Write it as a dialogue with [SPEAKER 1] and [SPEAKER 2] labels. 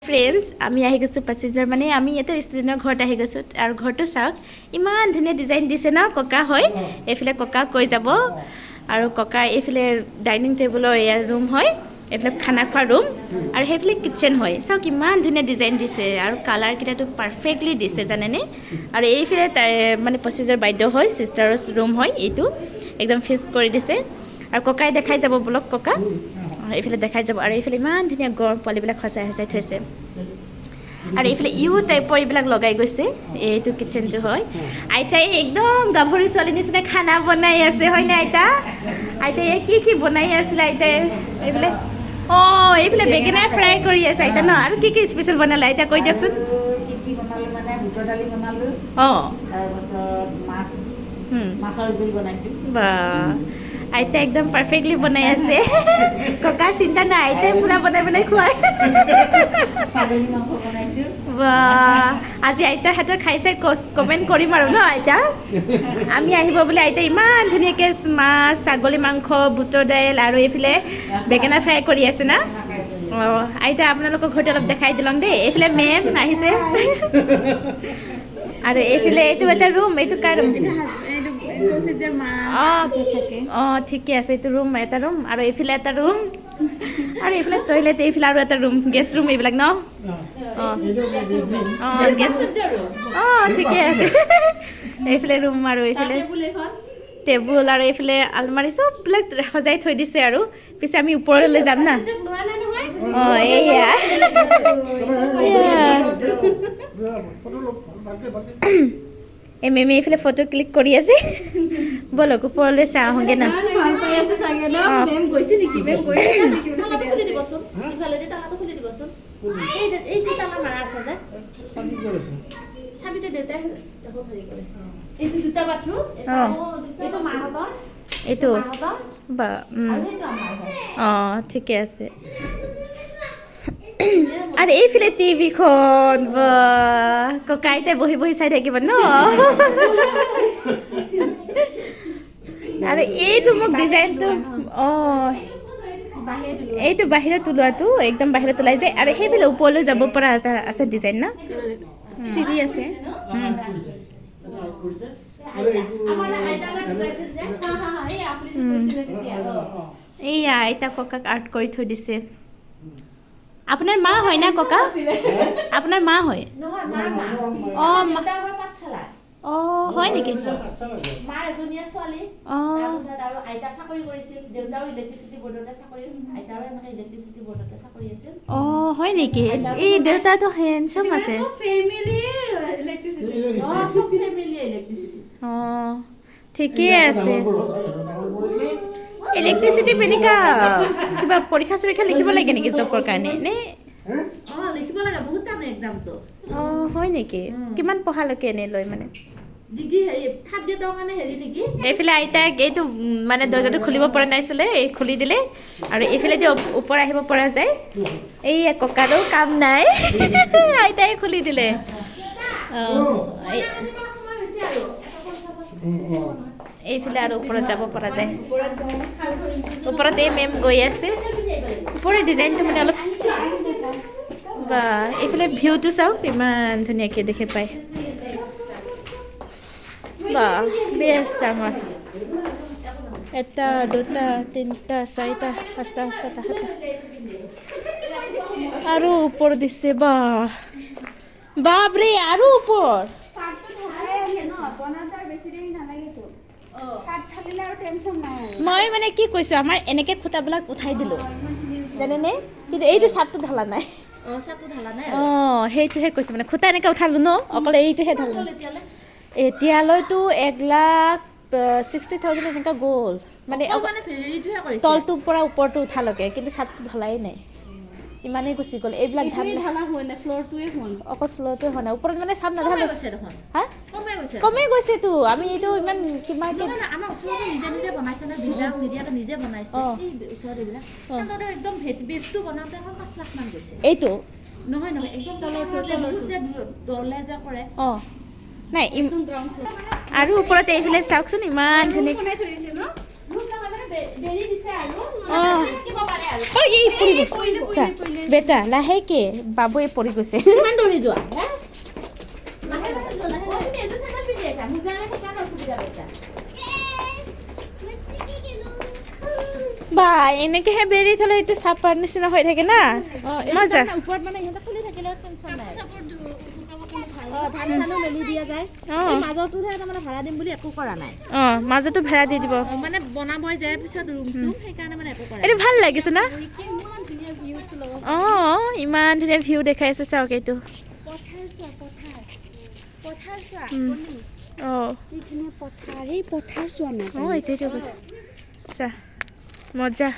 [SPEAKER 1] Friends, আমি আহি গৈছোঁ পেচেঞ্জাৰ, মানে আমি ইয়াতে ষ্টুডেণ্টৰ ঘৰত আহি গৈছোঁ। আৰু ঘৰটো চাওক, ইমান ধুনীয়া ডিজাইন দিছে ন। ককা হয়, এইফালে ককা কৈ যাব। আৰু ককা এইফালে ডাইনিং টেবুলৰ এয়া ৰুম হয়, এইফালে খানা খোৱা ৰুম আৰু সেইফালে কিটচেন হয়। চাওক, ইমান ধুনীয়া ডিজাইন দিছে আৰু কালাৰকেইটাটো পাৰফেক্টলি দিছে, জানেনে? আৰু এইফালে তাই মানে প্ৰচিজাৰ বাইদেউ হয়, ছিষ্টাৰৰ ৰুম হয় এইটো, একদম ফিক্স কৰি দিছে। আৰু ককাই দেখাই যাব। বলক ককা, এইফালে দেখাই যাব। আৰু এইফালে ইমান ধুনীয়া গঁড় পোৱালিবিলাক সজাই সজাই থৈছে। আৰু এইফালে ইউ টাইপৰ এইবিলাক লগাই গৈছে। এইটো কিটচেনটো হয়। আইতাই একদম গাভৰু ছোৱালী নিচিনা খানা বনাই আছে, হয়নে আইতা? আইতাই কি কি বনাই আছিলে আইতাই? এইফালে অঁ, এইফালে বেঙেনা ফ্ৰাই কৰি আছে আইতা ন? আৰু কি কি স্পেচিয়েল বনালে আইতা, কৈ দিয়কচোন।
[SPEAKER 2] কি কি বনালো মানে বুটৰ দালি বনালো, তাৰপাছত মাছ, মাছৰ জোল বনাইছোঁ।
[SPEAKER 1] বা, আইতা একদম পাৰফেক্টলি বনাই আছে। ককা চিন্তা নাই, আইতাই পুৰা বনাই বনাই খুৱাই।
[SPEAKER 2] ছাগলী মাংস বনাইছোঁ।
[SPEAKER 1] বা, আজি আইতাৰ হাতৰ খাই চাই কমেণ্ট কৰিম আৰু ন আইতা। আমি আহিব বুলি আইতা ইমান ধুনীয়াকৈ মাছ, ছাগলী মাংস, বুটৰ দাইল আৰু এইফালে বেঙেনা ফ্ৰাই কৰি আছে না। অঁ আইতা, আপোনালোকৰ ঘৰটো অলপ দেখাই দিলং দেই। এইফালে মেম আহিছে। আৰু এইফালে এইটো এটা ৰুম। এইটো কাৰ ৰুম? অঁ অঁ, ঠিকে আছে। এইটো ৰুম, এটা ৰুম আৰু এইফালে এটা ৰুম আৰু এইফালে টয়লেট, এইফালে আৰু এটা ৰুম, গেষ্ট ৰুম এইবিলাক ন। অঁ অঁ, গেষ্ট, অঁ, ঠিকে আছে। এইফালে ৰুম আৰু এইফালে টেবুল আৰু এইফালে আলমাৰি, চববিলাক সজাই থৈ দিছে। আৰু পিছে আমি ওপৰলৈ যাম না। অঁ, এইয়া এইয়া। এই মেমে এইফালে ফটো ক্লিক কৰি আছে। ব'লক, ওপৰলৈ চাওঁ আহোঁগৈ ন। অঁ।
[SPEAKER 3] তালাটো খুলি দিবচোন, ইফালেদি তালাটো খুলি দিবচোন। এই যে তালা মাৰা আছে যে, চাবিতে দেউতাই দেখোন হেৰি কৰে। এইটো দুটা বাথৰুম। এইটো মাহঁতৰ।
[SPEAKER 1] এইটো
[SPEAKER 3] মাহঁতৰ।
[SPEAKER 1] বা
[SPEAKER 3] আৰু সেইটো আমাৰ ঘৰ।
[SPEAKER 1] অঁ, ঠিকে আছে। আৰু এইফালে টিভিখন, বা, ককা আইতাই বহি বহি চাই থাকিব ন। আৰু এইটো মোক ডিজাইনটো, অঁ, এইটো বাহিৰত ওলোৱাটো, একদম বাহিৰত ওলাই যায়। আৰু সেইফালে ওপৰলৈ যাব পৰা এটা আছে ডিজাইন ন।
[SPEAKER 4] চিৰি আছে।
[SPEAKER 3] আমাৰ আইতা যে ঢুকাইছিল যে।
[SPEAKER 1] এইয়া আইতা ককাক আৰ্ট কৰি থৈ দিছে। আপোনাৰ মা হয় না ককা? আপোনাৰ মা হয়?
[SPEAKER 3] নহয়, মাৰ মা।
[SPEAKER 1] অঁ।
[SPEAKER 3] দেউতা আমাৰ পাঠশালাত।
[SPEAKER 1] অঁ, হয় নেকি?
[SPEAKER 3] মাৰ এজনীয়ে ছোৱালী। তাৰপিছত আৰু আইতা চাকৰি কৰিছিল, দেউতাৰো ইলেক্ট্ৰিচিটি বৰ্ডতে চাকৰি, আইতাৰো এনেকে ইলেক্ট্ৰিচিটি বৰ্ডতে চাকৰি আছিল।
[SPEAKER 1] অঁ, হয় নেকি? এই দেউতাটো হেণ্ডচাম আছে।
[SPEAKER 3] অঁ, চব ফেমিলি ইলেক্ট্ৰিচিটি।
[SPEAKER 1] অঁ, ঠিকেই আছে। ইলেক্ট্ৰিচিটি এনেকা কিবা পৰীক্ষা চৰীক্ষা লিখিব লাগে নেকি জবৰ কাৰণে নে?
[SPEAKER 3] অঁ, লিখিব লাগে, বহুত টান এক্সামটো।
[SPEAKER 1] অঁ, হয় নেকি? কিমান পঢ়ালৈকে এনেই লয় মানে?
[SPEAKER 3] ডিগ্ৰী হেৰি থাৰ্ড গ্ৰেডৰ কাৰণে হেৰি নেকি।
[SPEAKER 1] এইফালে আইতাক এইটো মানে দৰ্জাটো খুলিব পৰা নাছিলে, এই খুলি দিলে। আৰু এইফালেদি ওপৰ আহিব পৰা যায়। এই ককাৰো কাম নাই, আইতাই খুলি দিলে। অঁ,
[SPEAKER 3] সময় হৈছে আৰু 1:50ত।
[SPEAKER 1] এইফালে আৰু ওপৰত যাব পৰা যায়। ওপৰত এই মেম গৈ আছে। ওপৰৰ ডিজাইনটো মানে অলপ, বা, এইফালে ভিউটো চাওক, ইমান ধুনীয়াকৈ দেখি পায়। বা, বেছ ডাঙৰ। এটা, দুটা, তিনিটা, চাৰিটা, পাঁচটা, ছটা, সাতটা আৰু ওপৰ দিছে। বা, বাপৰে, আৰু ওপৰ। মই মানে কি কৈছোঁ, আমাৰ এনেকে খুঁটাবিলাক উঠাই দিলোঁ জানেনে, কিন্তু এইটো চাদটো ঢালা নাই।
[SPEAKER 3] অঁ, চাহটো ঢালা নাই।
[SPEAKER 1] অঁ, সেইটোহে কৈছোঁ, মানে খুঁটা এনেকে উঠালোঁ ন, অকল এইটোহে ঢালা নাই।
[SPEAKER 3] এতিয়ালৈ?
[SPEAKER 1] এতিয়ালৈতো 1,60,000 এনেকুৱা গ'ল মানে।
[SPEAKER 3] অকল মানে হেৰিটোহে কৰিছে।
[SPEAKER 1] তলটোৰ পৰা ওপৰটো উঠালৈকে, কিন্তু চাদটো ঢলাই নাই। ইমানেই গুচি গ'ল এইবিলাক ধান।
[SPEAKER 4] ঢালা হোৱা নাই, ফ্ল'ৰটোৱে হোৱা নাই।
[SPEAKER 1] অকল ফ্ল'ৰটোৱে হোৱা নাই, ওপৰত মানে চাদ
[SPEAKER 3] কমাই
[SPEAKER 1] নাঢালো।
[SPEAKER 3] গৈছে দেখোন।
[SPEAKER 1] হা?
[SPEAKER 3] কমাই গৈছে।
[SPEAKER 1] কমেই গৈছেতো, আমি এইটো ইমান কিমানকে
[SPEAKER 3] নহয় নহয়, আমাৰ ওচৰতে নিজে নিজে বনাইছে ন, বিল্ডাৰক নিদিয়াকে নিজে বনাইছে। এই ওচৰত এইবিলাক সিহঁতৰ একদম বেচটো বনাওঁতে এখন 5 লাখ মান গৈছে।
[SPEAKER 1] এইটো?
[SPEAKER 3] নহয় নহয়, একদম তলৰটো যে বহুত যে দলে যে কৰে।
[SPEAKER 1] অঁ, নাই, আৰু ওপৰত এইফালে চাওকচোন, ইমান ধুনীয়া।
[SPEAKER 4] বনাই থৈ দিছে ন।
[SPEAKER 3] ৰুম নহয় মানে। বেৰি দিছে আৰু থাকিব পাৰে আৰু।
[SPEAKER 1] ঐ, এই পৰিব। চা, বেটা, লাহেকে। বাবুৱে পৰি গৈছে।
[SPEAKER 3] কিমান দৌৰি যোৱা হে? লাহে লাহে যোৱা, লাহে লাহে। তুমি এযোৰ চেণ্ডেল পিন্ধি আহিছা, মোজা নাই, সেইকাৰণে অসুবিধা পাইছা।
[SPEAKER 1] বা, এনেকেহে বেৰি থ'লে এইটো চাপাৰ নিচিনা হৈ থাকে না। মজা।
[SPEAKER 3] ওপৰত মানে ইহঁতে খুলি থাকিলে টেনচন নাই। ধান চানো মেলি দিয়া যায়। এই মাজৰটোহে তাৰমানে ভাড়া দিম বুলি একো কৰা নাই।
[SPEAKER 1] অঁ, মাজতো ভাড়া দি দিব।
[SPEAKER 3] মানে বনাবই যায় পিছত ৰুম চুম, সেইকাৰণে মানে একো কৰা।
[SPEAKER 1] এইটো ভাল লাগিছে না?
[SPEAKER 4] ইমান ধুনীয়া ভিউটো ল'ব।
[SPEAKER 1] অঁ, ইমান ধুনীয়া ভিউ দেখাই আছে, চাওক এইটো।
[SPEAKER 4] পথাৰ চোৱা, পথাৰ, পথাৰ চোৱা।
[SPEAKER 1] অঁ।
[SPEAKER 4] কি ধুনীয়া পথাৰ! সেই পথাৰ চোৱা নাই।
[SPEAKER 1] অঁ, এইটো কৈছে। চা, মজা।